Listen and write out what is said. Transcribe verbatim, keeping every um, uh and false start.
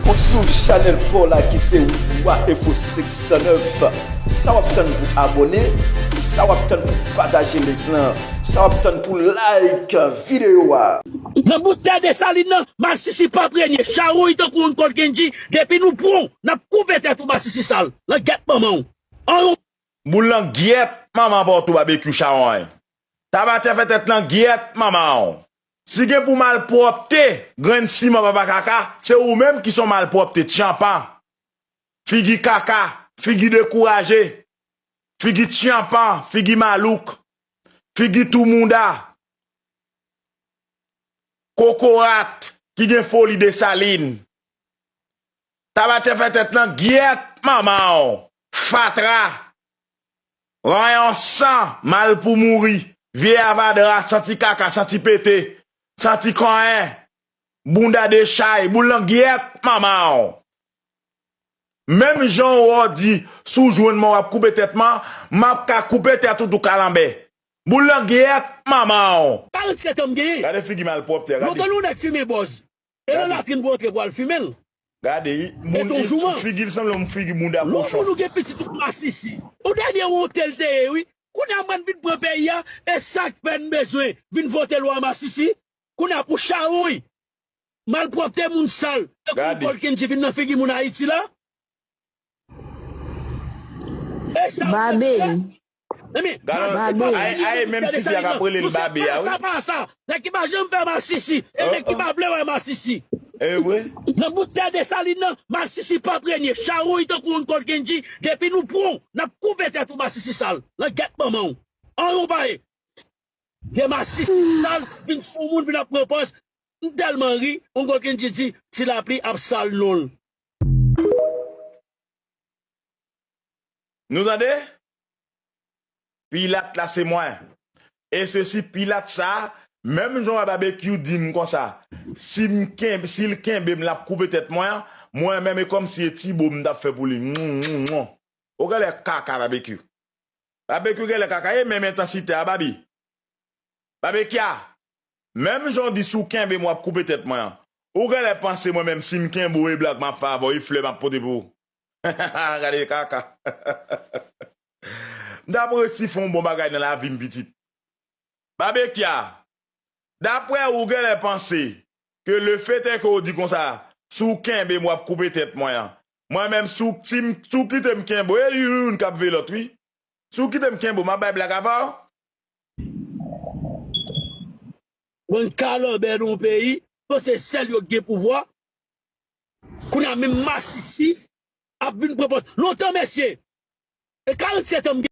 Ou sou chanèl pa w la ki se Wa Enfo senk san nèf. Sa w ap tann pou abòne? Sa w ap tann pou pataje link lan? Sa w ap tann pou like videyo a? Nan bout tè Desalin nan, masisi p ap renye. Chawouy tankou yon kòd Kendji, depi nou pran w, n ap koupe tèt ou masisi sal. Langèt manman w. An yon Boul langyèt manman pa w tou babekyou chawony. Tabatè fè tèt langyèt manman w. Si gen pou malpwòpte, grenn siman papa kaka, se ou menm ki se yon malpwòpte tyanpan. Figi kaka, figi dekouraje, figi tyanpan, figi malouk, figi tou mounda, kokorat ki gen foli Desalin. Tabatè fè tèt langyèt manman w. Fatra. Ranyon san, mal pou mouri. Vye avadra, santi kaka, santi pete, santi konyen, bounda dechay, boul langyèt manman w. Menm jan w di, si w jwenn mwen w ap koupe tèt mwen, m ap ka koupe tèt ou tou kalanbè. Boul langyèt manman w. Karannsèt an m genyen. Gade figi malpwòpte a, gade. Lontan nou nèk fimen bòz. E nan latrin pou antre pou al fimen l. Gade, figi l sanble yon figi bounda kochon. Lè yon moun ou gen pitit ou masisi. Yon dènye wonte l te ye, wi. Kounye a mwen vin pran peyi a, e sa k fè n bezwen vin vote lwa masisi. Kounye a pou chawony, malpwòpte, moun sal, tankou kòd Kendji vin nan figi moun Ayiti la. E sa w fè sa? Babe. Enben, Gade, masisi pa ay, ay, menm ti fi a k ap rele l Babe a, wi. Sa pa sa. Nèg ki pa janm fè masisi, e nèg ki pa vle wè masisi. E vre? Nan bout tè Desalin nan, masisi p ap renye. Chawony tankou yon kòd Kendji, depi nou pran w, n ap koupe tèt ou masisi sal. Langèt manman w. An yon bay. Vye masisi sal vin sou moun, vin ap pran pòz. M tèlman ri, yon kòd Kendji di, ti lapli ap sal non l. Nou tande? Pilat la se mwen. E sesi Pilat sa, menm jan w wè Babekyou di m konsa, si m kenbe, si l kenbe m, l ap koupe tèt mwen an, mwen menm e kòmsi e ti bo m t ap fè pou li. Mwon, mwon, mwon. Ou genlè kaka Babekyou. Babekyou genlè kaka, e menm entansite a, Babi. Babekya, menm jan w di si w kenbe m w ap koupe tèt mwen an, ou genlè panse mwen menm si m kenbe w e blag m ap fè avè w, e flè m ap pote pou ou. Gade kaka. M t ap resi fè yon bon bagay nan lavi m, pitit. Babekya, daprè ou, ou genlè panse ke lefètèke w di konsa, si w kenbe m w ap koupe tèt mwen an, mwen menm, si w, si m, si w kite m kenbe w, e youn k ap veye lòt, wi. Si w kite m kenbe w, m ap bay blag avè w. Bann kalanbè nan yon peyi, panse sèl yo k gen pouvwa. Kounye a menm masisi ap vin pran pòz. Lontan, mesye, e karannsèt an m gen.